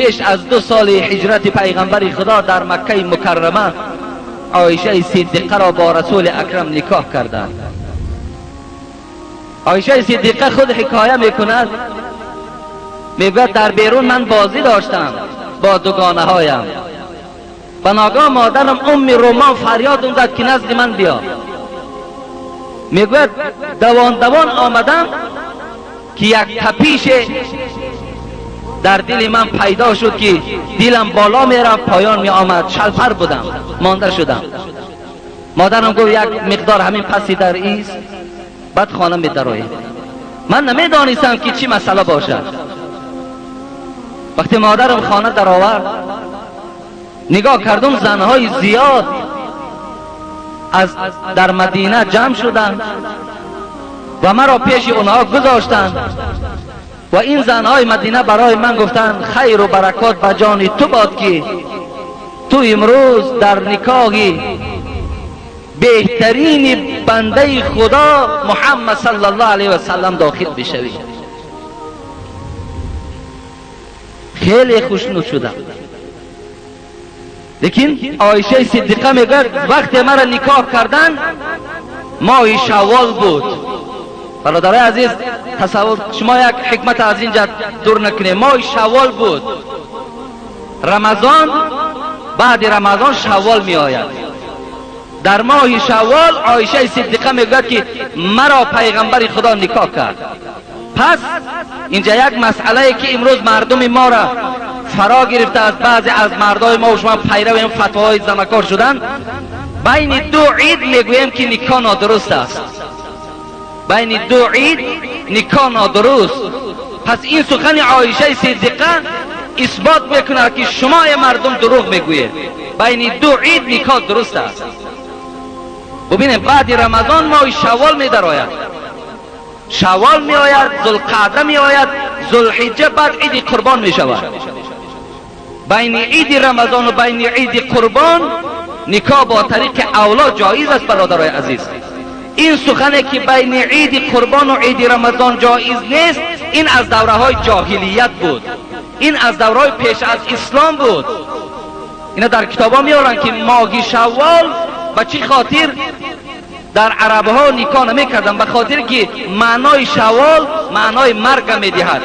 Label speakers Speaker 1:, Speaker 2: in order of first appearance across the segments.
Speaker 1: پیش از 2 سال هجرت پیغمبر خدا در مکه مکرمه عایشه صدیقه را با رسول اکرم نکاح کردند. عایشه صدیقه خود حکایه میکند، میگوید در بیرون من بازی داشتم با دوگانه هایم و ناگاه مادرم ام رومان فریاد زد که نزد من بیا. میگوید دوان دوان آمدم که یک تپیش در دل من پیدا شد که دلم بالا میرفت پایان می آمد، شلپر بودم، مانده شدم. مادرم گفت یک مقدار همین پسی در ایست، بعد خانه می درآیی. من نمیدانستم که چی مسئله باشد. وقتی مادرم خانه در آورد نگاه کردم زنهای زیاد از در مدینه جمع شدند و مرا پیش اونها گذاشتند و این زنهای مدینه برای من گفتند خیر و برکات به جان تو باد که تو امروز در نکاح بهترین بنده خدا محمد صلی الله علیه و سلم داخل بشوی. خیلی خوشنود شدم. لیکن عایشه صدیقه میگوید وقتی مرا نکاح کردن ماه شوال بود. برادرای عزیز تصور شما یک حکمت از اینجا دور نکنید. ماه شوال بود، رمضان، بعد رمضان شوال می آید. در ماه شوال عایشه صدیقه میگوید که مرا پیغمبر خدا نکاح کرد. پس اینجا یک مسئله که امروز مردم ما را فرا گرفته از بعضی از مردای ما و شما پیرو این فتواهای زنکار شدن، بین دو عید میگوییم که نکاح نادرست است. بین دو عید نکاح نادرست. پس این سخن عایشه صدیقه اثبات میکند که شما مردم دروغ میگویید. بین دو عید نکاح درست است. ببینید بعد رمضان ماه شوال میدرآید، شوال می آید، ذوالقعده می آید، ذوالحجه، بعد عید قربان می شود. بین عید رمضان و بین عید قربان نکاح با طریق اولا جایز است. برادرای عزیز این سخنه که بین عید قربان و عید رمضان جایز نیست، این از دوره های جاهلیت بود، این از دوره های پیش از اسلام بود. اینا در کتاب ها میارن که ماه شوال به چی خاطر در عرب ها نکاح نمیکردن؟ به خاطر که معنای شوال معنای مرگ میدهد،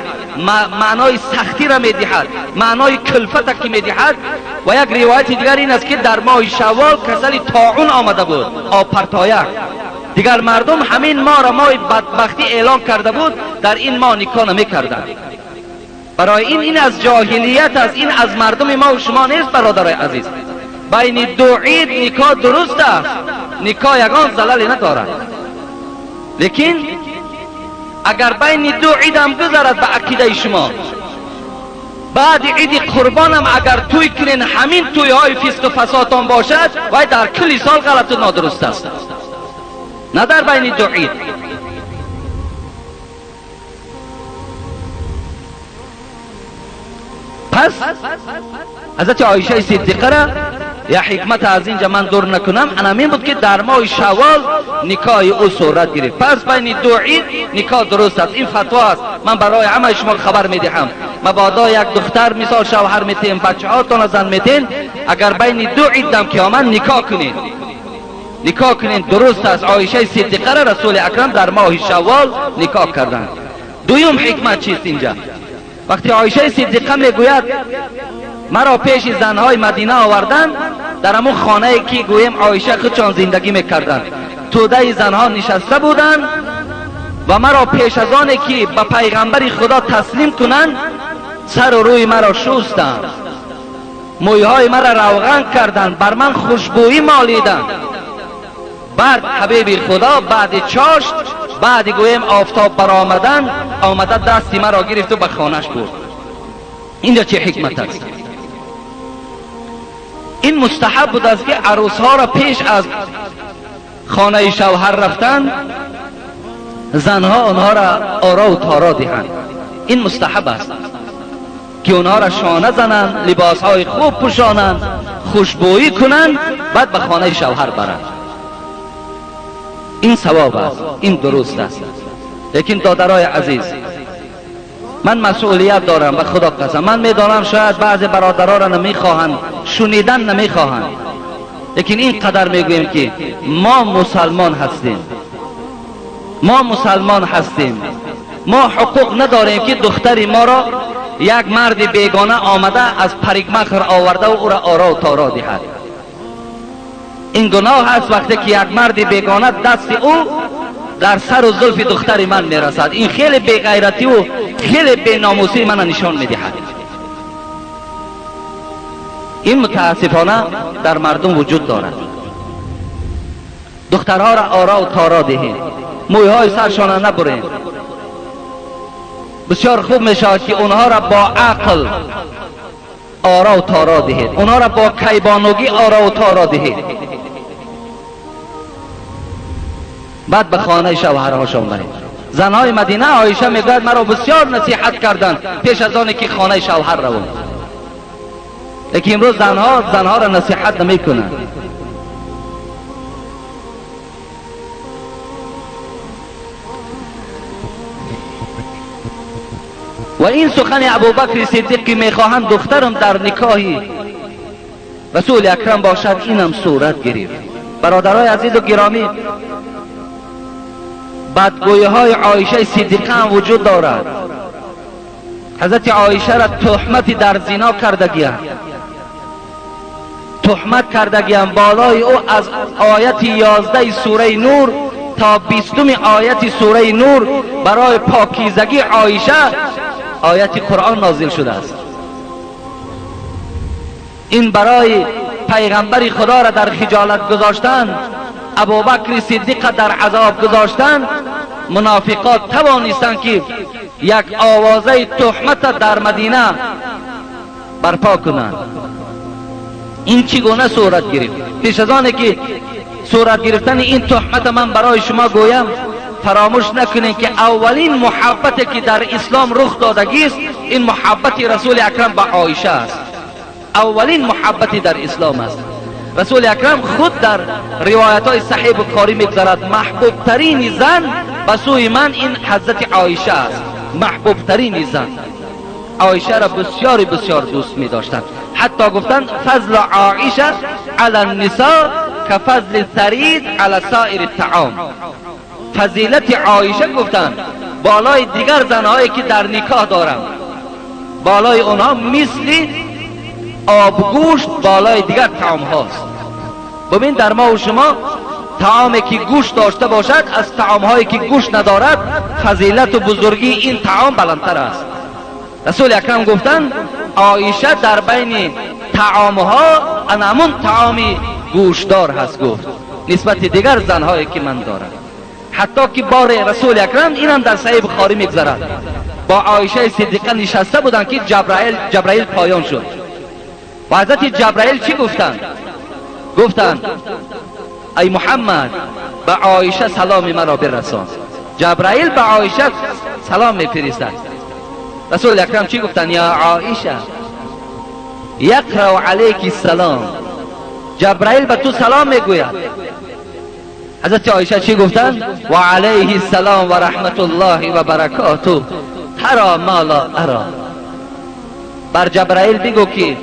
Speaker 1: معنای سختی را میدهد، معنای کلفت که میدهد. و یک روایت دیگر این است که در ماه شوال کسل طاعون آمده بود، آب پرتایک. دیگر مردم همین ماه را ماه بدبختی اعلان کرده بود، در این ماه نکاح نمیکردند. برای این از جاهلیت است، این از مردم ما و شما نیست. برادرای عزیز بین دو عید نکاح درست است، نکاح یگان زلل ندارد. لیکن اگر بین دو عید هم گذرد به عقیده شما، بعد عید قربان هم اگر توی کنین همین توی های فسق و فسادتان باشد، وای در کل سال غلط و نادرست است، نه در بین دو عید. پس حضرت عایشه صدیقه را یا حکمت از اینجا من دور نکنم، همین بود که در ماه شوال نکاح او صورت گرفت. پس بین دو عید نکاح درست است، این فتوا است. من برای همه شما خبر میدهم. مبادا یک دختر مثال شوهر میتین، بچه هاتون زن میتین، اگر بین دو عید دم که آمد نکاح کنین، نکاح کنین درست است. عایشه صدیقه را رسول اکرم در ماه شوال نکاح کردند. دویم حکمت چیست اینجا؟ وقتی عایشه صدیقه میگوید مرا پیش زنهای مدینه آوردن، در همون خانه که گویم عایشه خودشان زندگی میکردند، توده زنها نشسته بودند و مرا پیش از آن که به پیغمبر خدا تسلیم کنند سر و روی مرا شستند، مویهای مرا روغن کردند، بر من خوشبویی مالیدند. بعد حبیب خدا بعد چاشت، بعد گویم آفتاب برآمدن، آمده دستی مرا گرفت و به خانهش برد. اینجا چه حکمت است؟ این مستحب بود است که عروس ها را پیش از خانه شوهر رفتن زنها آنها را آرا و تارا دهند. این مستحب است که آنها را شانه زنند، لباس های خوب پوشانند، خوشبویی کنند، بعد به خانه شوهر برند. این ثواب است، این درست است. لیکن دادرای عزیز، من مسئولیت دارم، به خدا قسم. من میدانم شاید بعض برادرها را نمیخواهند، شنیدن نمیخواهند، لیکن این قدر میگوییم که ما مسلمان هستیم، ما مسلمان هستیم، ما حقوق نداریم که دختری ما را یک مرد بیگانه آمده از پریگمخر آورده و او را آرا و تارا دهد. این گناه است وقتی که یک مرد بیگانه دست او در سر و زلف دختر من میرسد. این خیلی بیغیرتی و خیلی بیناموسی من نشان میدهد. این متاسفانه در مردم وجود دارد. دخترها را آرا و تارا دهیم، مویهای سرشان نبریم. بسیار خوب میشود که اونها را با عقل آرا و تارا دهید، اونها را با کیبانوگی آرا و تارا دهید، بعد به خانه شوهرهاشان برید. زنهای مدینه عایشه میگوید مرا بسیار نصیحت کردند پیش از آن که خانه شوهر روم. لیکن امروز زنها را نصیحت نمیکنند. و این سخن ابوبکر صدیق که میخواهم دخترم در نکاحی رسول اکرم باشد، اینم صورت گرفت. برادرای عزیز و گرامی، بدگویی های عایشه صدیقه هم وجود دارد. حضرت عایشه را تهمتی در زنا کردگی‌اند، تهمت کردگی‌اند بالای او از آیت 11 سوره نور تا 20 آیت سوره نور برای پاکیزگی عایشه آیت قرآن نازل شده است. این برای پیغمبر خدا را در خجالت گذاشتن، ابوبکر صدیق در عذاب گذاشتن، منافقات توانستند که یک آوازه تهمت در مدینه برپا کنند. این چگونه صورت گرفت؟ پیش از آن که صورت گرفتن این تهمت من برای شما گویم، فراموش نکنید که اولین محبت که در اسلام رخ دادگی است، این محبت رسول اکرم به عایشه است. اولین محبت در اسلام است. رسول اکرم خود در روایت های صحیح بخاری میگذرد محبوب ترین زن به سوی من این حضرت عایشه است. محبوب ترین زن عایشه را بسیار بسیار دوست می داشتند. حتی گفتند فضل عایشه علی النساء کفضل الثرید علی سایر الطعام. فضیلت عایشه گفتند بالای دیگر زنهایی که در نکاح دارند، بالای آنها مثل آبگوشت بالای دیگر طعام هاست. ببین در ما و شما طعامی که گوشت داشته باشد از طعام هایی که گوشت ندارد فضیلت و بزرگی این طعام بلندتر است. رسول اکرم گفتند عایشه در بین طعام ها انمون طعامی گوشتدار هست، گفت نسبت دیگر زنهایی که من دارم. حتی که بار رسول اکرم اینم در صحیح بخاری میگذرد، با عایشه صدیقه نشسته بودند که جبرائیل پایان شد. و حضرت جبرائیل چی گفتند؟ گفتند ای محمد به عایشه سلام مرا برسان. جبرائیل به عایشه سلام میفرستد. رسول اکرم چی گفتند؟ یا عایشه یقرأ علیک السلام، جبرائیل به تو سلام میگوید. حضرت عایشه چی گفتند؟ و علیه السلام و رحمت الله و برکاته ترا ما لا ارا. بر جبرائیل بگو که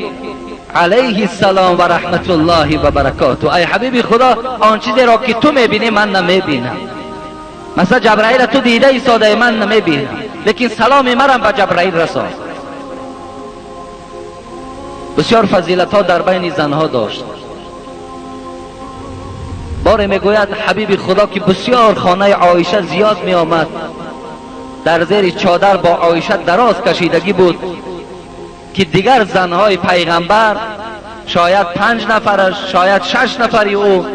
Speaker 1: علیه السلام و رحمت الله و برکاته، ای حبیب خدا آن چیزی را که تو میبینی من نمیبینم. مثلا جبرائیل تو دیده ایستاده من نمیبینم، لیکن سلام مرم به جبرائیل رسان. بسیار فضیلت ها در بین زنها داشت. باره میگوید حبیب خدا که بسیار خانه عایشه زیاد می آمد، در زیر چادر با عایشه دراز کشیدگی بود که دیگر زنهای پیغمبر شاید 5 نفرش شاید 6 نفری او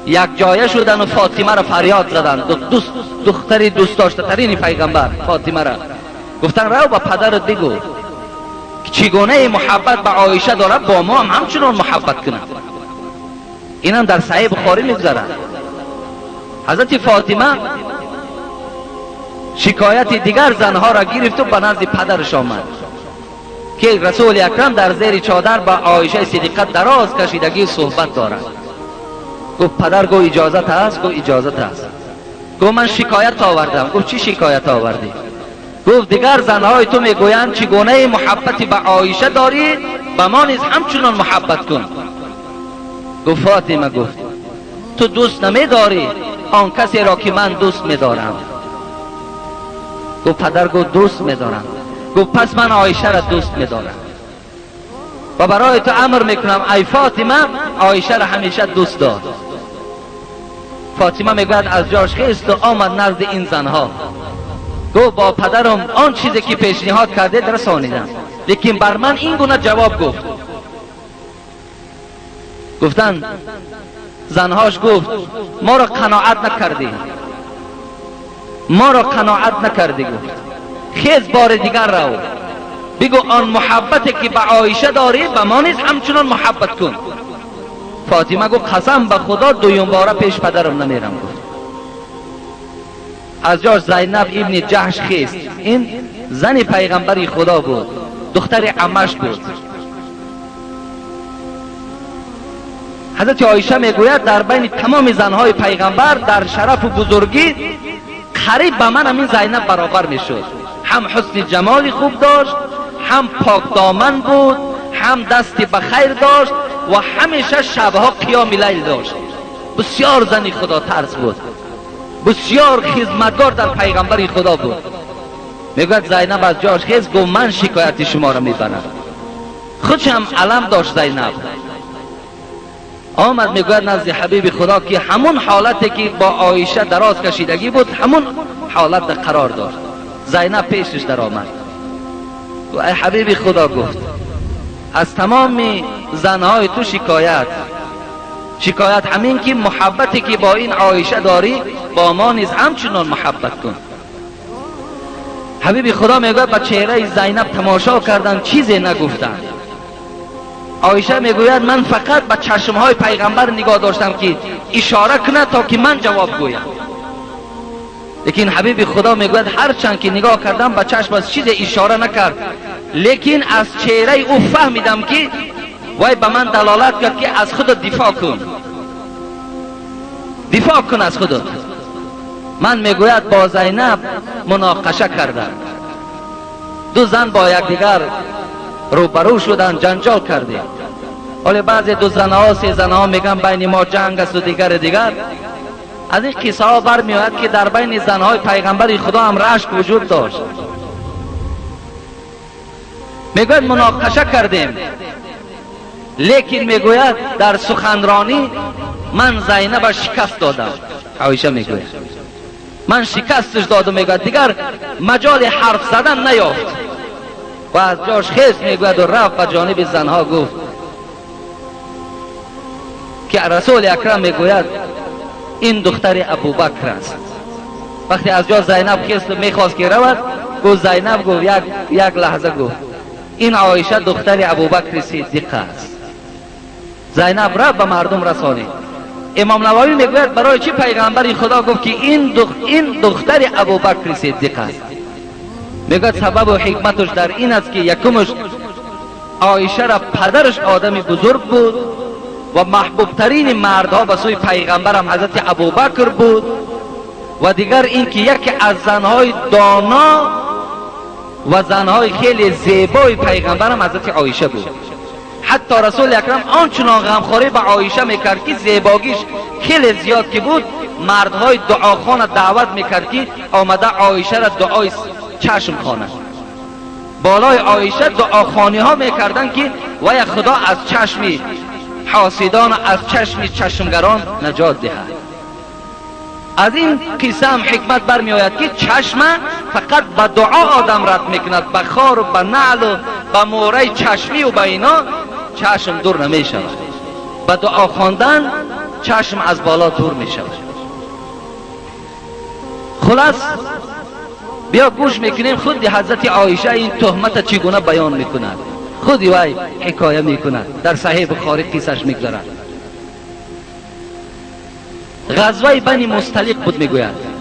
Speaker 1: یک جایه شدن و فاطمه را فریاد زدند، دختری دوست داشته ترین پیغمبر فاطمه را گفتن رو به پدرت بگو که چگونه محبت به عایشه دارد با ما هم همچنان محبت کند. اینم در صحیح بخاری میگذرد. حضرت فاطمه شکایت دیگر زنها را گرفت و به نزد پدرش آمد که رسول اکرم در زیر چادر با عایشه صدیقه دراز کشیدگی صحبت دارد. گفت پدر، گفت اجازت هست؟ گفت اجازت هست. گفت من شکایت آوردم. گفت چی شکایت آوردی؟ گفت دیگر زنهای تو میگویند چگونه محبتی به عایشه داری، به ما نیز همچنان محبت کن. گفت فاطمه، گفت تو دوست نمیداری آن کسی را که من دوست میدارم. گفت پدر، گفت دوست میدارم. گفت پس من عایشه را دوست میدارم و برای تو امر میکنم ای فاطمه، عایشه را همیشه دوست دار. فاطمه میگوید از جاش خیست و آمد نزد این زنها. گفت با پدرم آن چیزی که پیشنهاد کرده رسانیدم، لیکن بر من این گونه جواب گفت. گفتن زنهاش، گفت ما را قناعت نکردی، ما را قناعت نکردی. گفت خیز بار دیگر رو بگو آن محبتی که به عایشه داری به ما نیز همچنان محبت کن. فاطمه گفت قسم به خدا دویم باره پیش پدرم نمیرم. گفت از جاش زینب ابن جحش خیست. این زن پیغمبری خدا بود، دختر عمش بود. حضرت عایشه میگوید در بین تمام زنهای پیغمبر در شرف و بزرگی قریب به من همین زینب برابر میشد. هم حسن جمال خوب داشت، هم پاک دامن بود، هم دستی به خیر داشت و همیشه شبها قیام لیل داشت. بسیار زنی خدا ترس بود، بسیار خدمتگار در پیغمبر خدا بود. میگوید زینب از جاش خیز، گفت من شکایت شما را میبرم. خودش هم علم داشت زینب. آمد میگوید نزد حبیب خدا که همون حالتی که با عایشه دراز کشیدگی بود همون حالت در قرار داشت. زینب پیشش در آمد و ای حبیب خدا، گفت از تمام زنهای تو شکایت، شکایت همین که محبتی که با این عایشه داری با ما نیز همچنان محبت کن. حبیب خدا میگوید به چهره زینب تماشا کردن، چیزی نگفتن. عایشه میگوید من فقط به چشمهای پیغمبر نگاه داشتم که اشاره کنه تا که من جواب گویم. لیکن حبیب خدا میگوید هرچند که نگاه کردم به چشم از چیز اشاره نکرد، لیکن از چهره او فهمیدم که وای به من دلالت کرد که از خودت دفاع کن، دفاع کن از خودت. من میگوید با زینب مناقشه کردم، دو زن با یکدیگر روبرو شدن، جنجال کردیم. حالا بعضی دو زنها سه زنها میگن بین ما جنگ است و دیگر دیگر. از این قصه ها برمیآید که در بین زنهای پیغمبر خدا هم رشک وجود داشت. میگوید مناقشه کردیم، لیکن میگوید در سخنرانی من زینب شکست دادم. عایشه میگوید من شکستش دادم، میگوید دیگر مجال حرف زدن نیافت و از جاش خیست میگوید و رفت به جانب زنها، گفت که رسول اکرم میگوید این دختر ابوبکر است. وقتی از جا زینب خیست میخواست که رود، گفت زینب، گفت یک لحظه، گفت این عایشه دختر ابوبکر صدیق است. زینب رفت به مردم رسانید. امام نووی میگوید برای چی پیغمبر خدا گفت که این دختر ابوبکر صدیق است؟ میگوید سبب و حکمتش در این است که یکمش عایشه را پدرش آدم بزرگ بود و محبوب ترین مردها به سوی پیغمبرم حضرت ابوبکر بود، و دیگر این که یکی از زنهای دانا و زنهای خیلی زیبای پیغمبرم حضرت عایشه بود. حتی رسول اکرم آنچنان غمخواری به عایشه میکرد که زیباگیش خیلی زیاد که بود، مردهای دعاخوان دعوت میکرد که آمده عایشه را دعای چشم خوانه. بالای عایشه دعاخوانی ها میکردن که وای خدا از چشم حاسدان و از چشم چشمگران نجات دهد. از این قصه هم حکمت برمی آید که چشم فقط به دعا آدم رد میکند، به خار و به نعل و به موره چشمی و به اینا چشم دور نمی شود. به دعا خواندن چشم از بالا دور می شود. خلاص بیا گوش میکنیم خود حضرت عایشه این تهمت چگونه بیان میکند، خودی وای حکایه میکند، در صحیح بخاری قصهش میگذارد. غزوه بنی مصطلق بود میگوید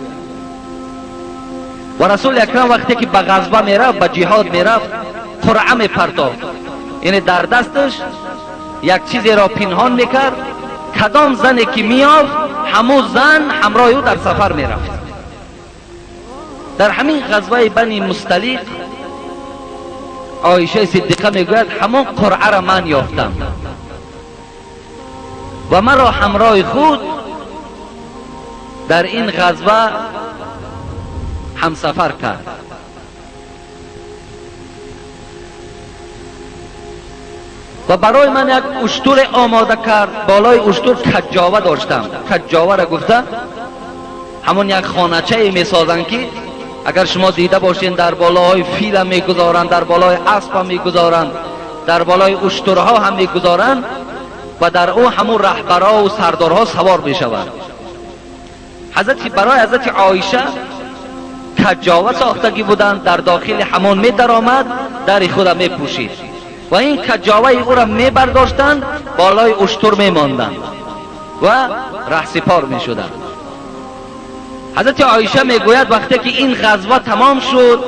Speaker 1: و رسول اکرم وقتی که به غزوه میرفت، به جهاد میرفت، قرعه میپرتافت، یعنی در دستش یک چیزی را پنهان میکرد، کدام زنی که میافت همون زن همراه او در سفر میرفت. در همین غزوه بنی مصطلق عایشه صدیقه میگوید همون قرعه را من یافتم و مرا همراه خود در این غزوه همسفر کرد. و برای من یک اشتر آماده کرد. بالای اشتر کجاوه داشتم. کجاوه را گفته همون یک خانه‌چه میسازن که اگر شما دیده باشین در بالای فیل هم میگذارند، در بالای اسب هم میگذارند، در بالای اشترها هم میگذارند و در او همون رهبرها و سردارها سوار میشوند. برای حضرت عایشه کجاوه ساختگی بودند، در داخل همون می درآمد، در خود می پوشید و این کجاوه او را می برداشتند، بالای اشتر می ماندند و رهسپار می شدند. حضرت عایشه می گوید وقتی که این غزوه تمام شد،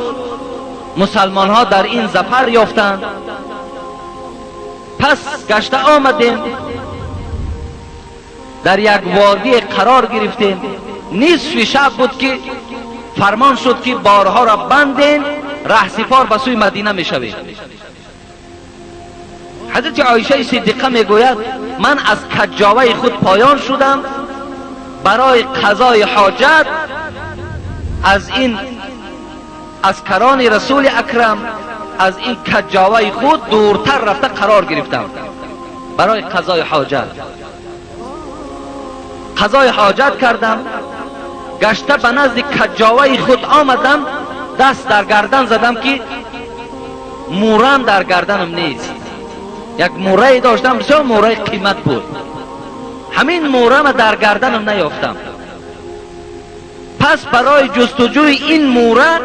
Speaker 1: مسلمان ها در این ظفر یافتند، پس گشته آمدیم در یک وادی قرار گرفتیم. نصف شب بود که فرمان شد که بارها را بندین، رهسپار به سوی مدینه می شویم. حضرت عایشه صدیقه می گوید من از کجاوه خود پایان شدم، برای قضای حاجت از این عسکران رسول اکرم از این کجاوه خود دورتر رفته قرار گرفتم برای قضای حاجت. قضای حاجت کردم، گشته به نزد کجاوه خود آمدم، دست در گردن زدم که مورم در گردنم نیست. یک موره داشتم، بسیار موره قیمت بود، همین مورم در گردنم نیافتم. پس برای جستجوی این موره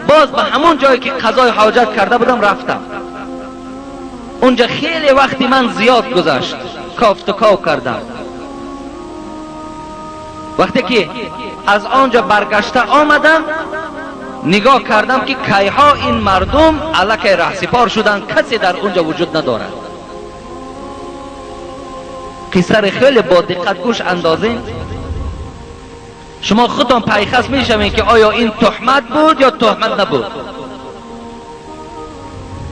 Speaker 1: باز به همون جایی که قضای حاجت کرده بودم رفتم. اونجا خیلی وقتی من زیاد گذشت، کافت و کاو کردم. وقتی که از آنجا برگشته آمدم، نگاه کردم که کیها این مردم علیه رهسپار شدن، کسی در اونجا وجود ندارد. قصه خیلی با دقت گوش اندازین، شما خودتان پیخص میشوین که آیا این تهمت بود یا تهمت نبود.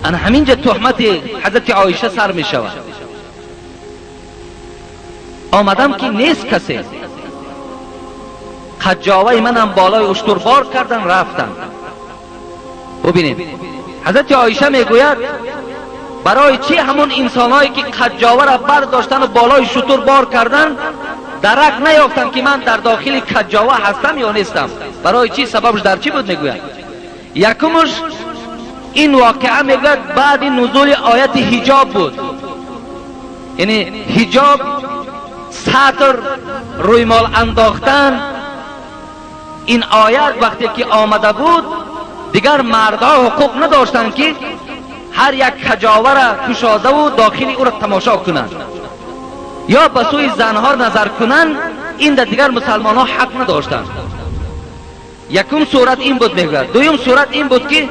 Speaker 1: انا همینجا تهمت حضرت عایشه سر میشود. آمدم که نیست کسی، کجاوه منم بالای اشتر بار کردن رفتن. ببینید حضرت عایشه میگوید برای چی همون انسانهایی که کجاوه را برداشتن و بالای شتر بار کردن درک نیافتن که من در داخل کجاوه هستم یا نیستم؟ برای چی؟ سببش در چی بود؟ میگوید یکمش این واقعه میگوید بعد نزول آیت حجاب بود، یعنی حجاب، ستر، رویمال انداختن. این آیت وقتی که آمده بود دیگر مردها حقوق نداشتند که هر یک کجاوه را کشاده و داخل او را تماشا کنند یا به سوی زنها نظر کنند. این در دیگر مسلمان ها حق نداشتند. یکم صورت این بود میگوید. دویم صورت این بود که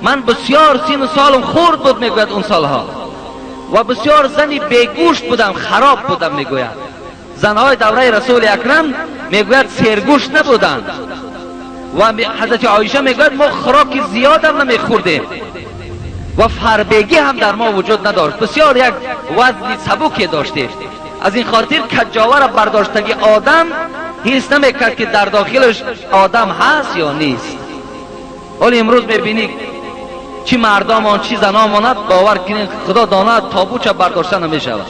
Speaker 1: من بسیار سین و سالم خورد بود میگوید اون سالها، و بسیار زنی بیگوشت بودم، خراب بودم میگوید. زنهای دوره رسول اکرم میگوید سرگوشت نبودند و حضرت عایشه میگوید ما خوراک زیاد هم نمیخوردیم و فربگی هم در ما وجود نداشت، بسیار یک وزن سبکی داشتیم. از این خاطر کجاوه را برداشتگی آدم حس نمیکرد که در داخلش آدم هست یا نیست. ولی امروز میبینی چی مردمان چی زنان، باور کنید خدا داند تابوچه برداشته نمیشود.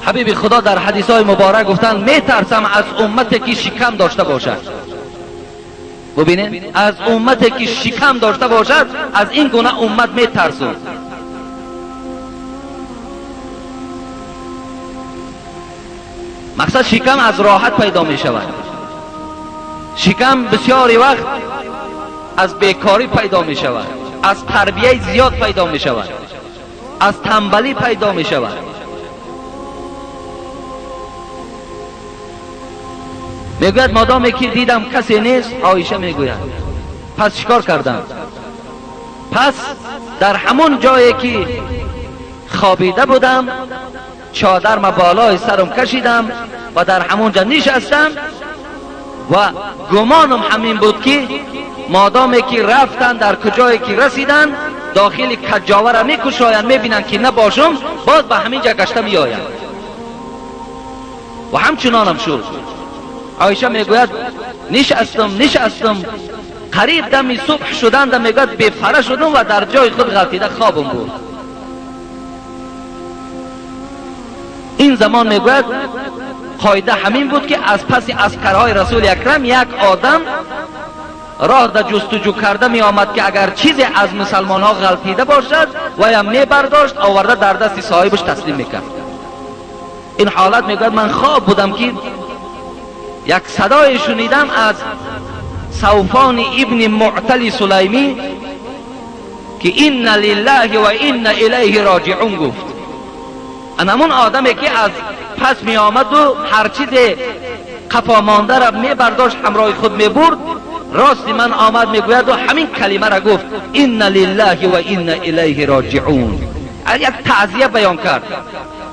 Speaker 1: حبیب خدا در حدیث های مبارک گفتند میترسم از امتی که شکم داشته باشد. ببینید از امتی که شکم داشته باشد، از این گونه امت میترسم. مقصد شکم از راحت پیدا می شود. شکم بسیاری وقت از بیکاری پیدا می شود، از تربیه زیاد پیدا می شود، از تنبلی پیدا می شود. میگوید مادامی که دیدم کسی نیست، عایشه میگوید پس چیکار کردم؟ پس در همون جایی که خوابیده بودم چادر ما بالای سرم کشیدم و در همون جا نشستم. و گمانم همین بود که مادامی که رفتن در کجایی که رسیدن داخل کجاوه را میکشایند، میبینند که نباشم، باز به همین جا گشته میآیند. و همچنانم شد. عایشه میگوید نشستم قریب دم صبح شدند، میگوید بیفره شدم و در جای خود غلطیده خوابم بود. این زمان میگوید قاعده همین بود که از پس عسکرهای رسول اکرم یک آدم راه در جستجو کرده می آمد که اگر چیزی از مسلمان ها غلطیده باشد و یا می برداشت آورده در دست صاحبش تسلیم میکرد. این حالت میگوید من خواب بودم که یک صدای شنیدم از صوفان ابن معتل سلیمی که ان لله و ان الیه راجعون گفت. همون آدمی که از پس می آمد و هر چیز قفا مانده را می برداشت همراه خود می برد، راست من آمد میگوید و همین کلمه را گفت ان لله و ان الیه راجعون. یک تعزیه بیان کرد،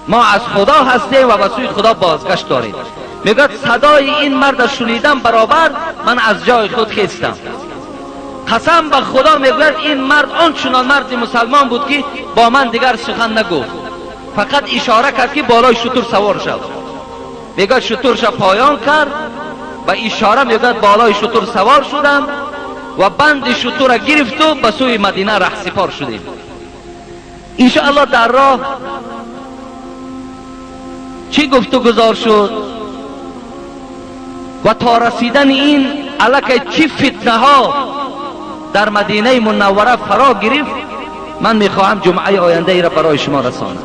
Speaker 1: ما از خدا هستیم و به سوی خدا بازگشت داریم. میگوید صدای این مرد شنیدم برابر من از جای خود خیستم. قسم به خدا میگوید این مرد آنچنان مرد مسلمان بود که با من دیگر سخن نگفت، فقط اشاره کرد که بالای شتر سوار شد. میگوید شترش پایان کرد و اشاره میگوید بالای شتر سوار شدم و بند شتر را گرفت و به سوی مدینه رهسپار شدیم. انشاءالله در راه چی گفت و گذار شد و تا رسیدن این علاقه چی فتنه ها در مدینه منوره فرا گرفت، من میخواهم جمعه آینده ای را برای شما رسانم،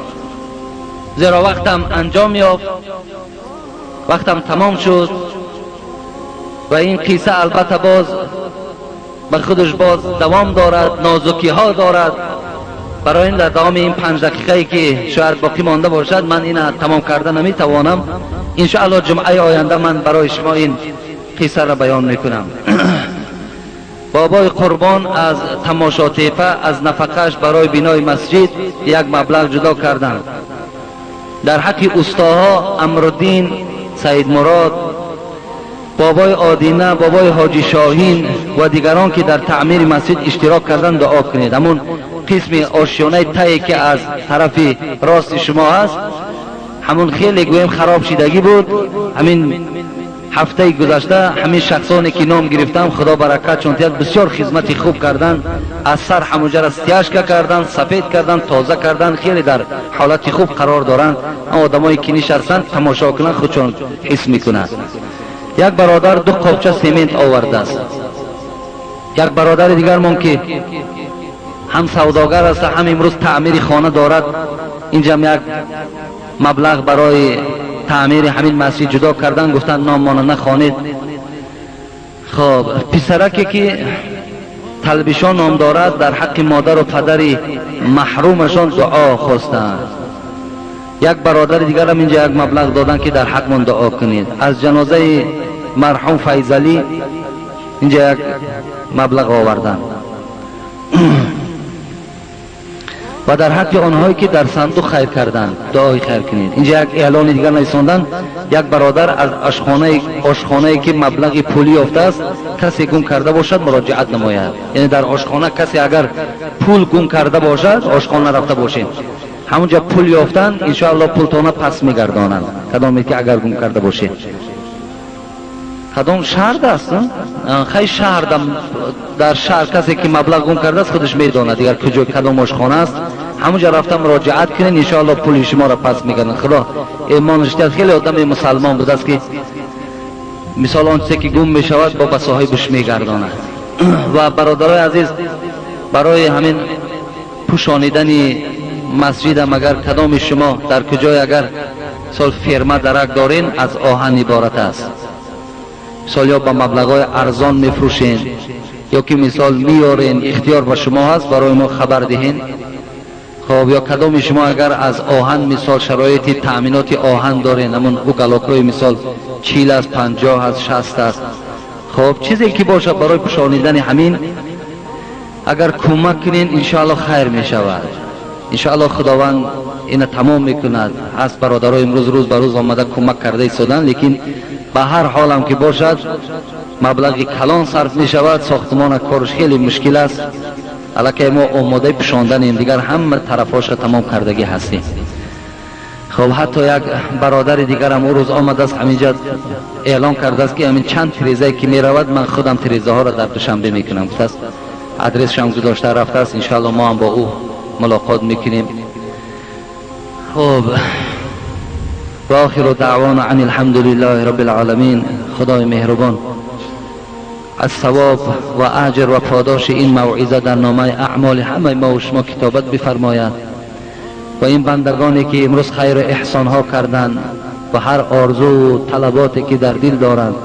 Speaker 1: زیرا وقتم انجام یافت، وقتم تمام شد و این قصه البته باز به خودش باز دوام دارد، نازکی ها دارد. برای این در دوام این 5 دقیقه که شاید باقی مانده باشد من این تمام کرده نمیتوانم. انشاءالله جمعه آینده من برای شما این قصه را بیان میکنم. بابای قربان از تماشاتیپه از نفقهش برای بنای مسجد یک مبلغ جدا کردند. در حق استاها امرالدین، سید مراد، بابای آدینه، بابای حاجی شاهین و دیگران که در تعمیر مسجد اشتراک کردند دعا کنید. همون قسم آشیانه تایی که از طرف راست شما هست، همون خیلی گویم خراب شدگی بود. همین هفته گذشته همین شخصانی که نام گرفتم خدا برکت چون تیاد بسیار خدمت خوب کردن، از سر همونجا را ستیاشکه کردن، سفید کردن، تازه کردن، خیلی در حالت خوب قرار دارن. آدمایی که نشستن تماشا کنن خودشون حس میکنن. یک برادر 2 قابچه سیمنت آورده است. یک برادر دیگرمان که هم سوداگر است هم امروز تعمیر خانه دارد، اینجا یک مبلغ برای تعمیر همین مسجد جدا کردن، گفتن نام نخوانید. خب پسرکی که تلبیشان نام دارد در حق مادر و پدر محرومشان دعا خواستند. یک برادر دیگر هم اینجا یک مبلغ دادن که در حق من دعا کنید. از جنازه مرحوم فیضعلی اینجا یک مبلغ آوردن. و در حق آنهایی که در صندوق خیر کردند دعای خیر کنید. اینجا یک اعلان دیگر نویساندن، یک برادر از آشخانه‌ای که مبلغ پولی یافته است کسی گم کرده باشد مراجعت نماید. یعنی در آشخانه کسی اگر پول گم کرده باشد، آشخانه رفته باشید، همونجا پول یافتن انشاءالله پولتانه پس میگردانند. کدامی که اگر گم کرده باشید. کدام شهر است؟ خیلی شهر در شهر کسی که مبلغ گم کرده است خودش میداند دیگر کجا کدام آشخانه است، همونجا رفتم مراجعت کنین انشاءالله پول شما را پس میگردن. خدا ایمانش داد. خیلی آدم مسلمان بود است که مثال آن چیزی که گم میشود با صاحبش میگرداند. و برادرای عزیز، برای همین پوشانیدن مسجد مگر کدام شما در کجای اگر سال فرما درک دارین از آهن عبارت است، مثال یا با مبلغ ارزان میفروشین یا که مثال میارین، اختیار با شما هست، برای ما خبر دهین. خب یا کدام شما اگر از آهن مثال شرایط تأمینات آهن دارین، همون اوگلاکای مثال 40 است، 50 است، 60 است، خب چیزی که باشه برای پوشانیدن همین اگر کمک کنین انشاءالله خیر میشود. Иншоалло Худованд ина тамом мекунад. Ҳаст бародаро имрӯз рӯз ба рӯз омада кӯмак карда истодан, лекин ба ҳар ҳолам ки бошад, маблағи калон сарф мешавад. Сохтмона корш хеле мушкил аст. Аллакай мо омодаи пӯшонданем, дигар ҳама тарафҳоша тамом кардагӣ ҳастем. Хоб, ҳатто як бародари дигарам ӯ рӯз омадааст, ҳаминҷа эълон кардааст, ки ҳамин чанд тирезае ки меравад, ман худам тирезаҳоро дар Душанбе мекунам, гуфтааст. Адресшам гузошта рафтааст. Иншоалло мо ҳам бо ӯ мулоқот мекунем. Хоб, وآخر دعوانا أن الحمد لله رب العالمین. خدای مهربان از ثواب و اجر و پاداش این موعظه در نامه اعمال همه ما و شما کتابت بفرماید و این بندگانی که امروز خیر احسان ها کردند و هر آرزو و طلباتی که در دل دارند.